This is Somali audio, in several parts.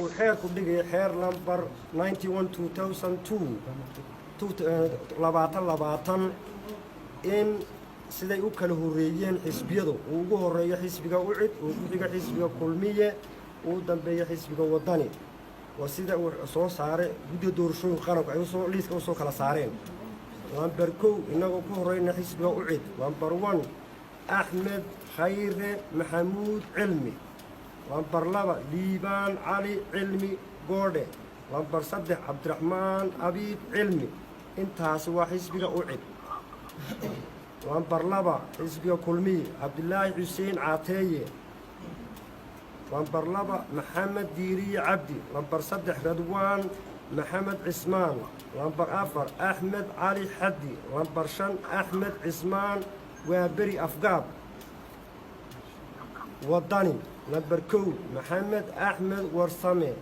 Uu xeerku dhigaya xeer number 91 2002 2020 in siday u kala horreeyeen xisbiyadu, uu ugu horreeyo xisbiga UCID, uu ku xigo xisbiga Kulmiye, uu dambeeyo xisbiga Wadani. Waa sida uu soo saaray guddiga doorashooyinka qaranku ay usoo liiska usoo kala saareen. Lamber 1, innagoo ku horreyna xisbiga UCID, lamber 1, Axmed Khayre Maxamuud Cilmi. Lamber 2, Liibaan Cali Cilmi Goodhe. Lamber 3, Cabdiraxmaan Abiib Cilmi. Intaasi waa xisbiga UCID. Lamber 2, xisbiga Kulmiye, Cabdilaahi Xuseen Caateeye. Lamber 2, Maxamed Diiriye Cabdi. Lamber 3, Radwaan Maxamed Cismaan. Lamber 4, Axmed Cali Xaddi. Lamber 5, Axmed Cismaan Waaberi Afgaab. Wadani, lamber 1, Maxamed Axmed Warsame.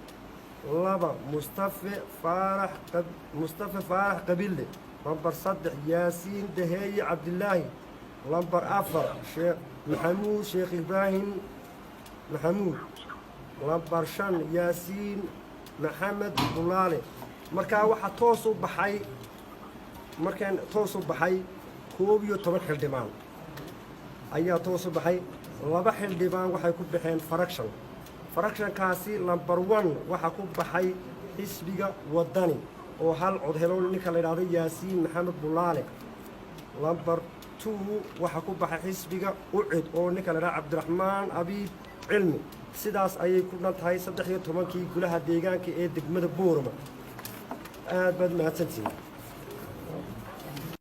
2, Mustafe Faarax Qabille. Lamber 3, Yaasiin Daheeye Cabdilaahi. Lamber 4, Sheekh Maxamuud Sheekh Ibraahim Maxamuud. Lamber 5, Yaasiin Maxamed Bulaale. Markaa waxaa toos u baxay, markaan toos u baxay, 11 xildhibaan ayaa toos u baxay. Laba xildhibaan waxay ku baxeen fraction. Fractionkaasi lamber 1 waxaa ku baxay xisbiga Wadani oo hal cod helo, ninka la yidhahdo Yaasiin Maxamed Bulaale. Lamber 2 waxaa ku baxay xisbiga UCID oo ninka la yidhahdo Cabdiraxmaan Abiib Cilmi. Sidaas ayay ku dhan tahay 13-kii golaha deegaanka ee degmada Boorama. Aad baad mahadsantihiin.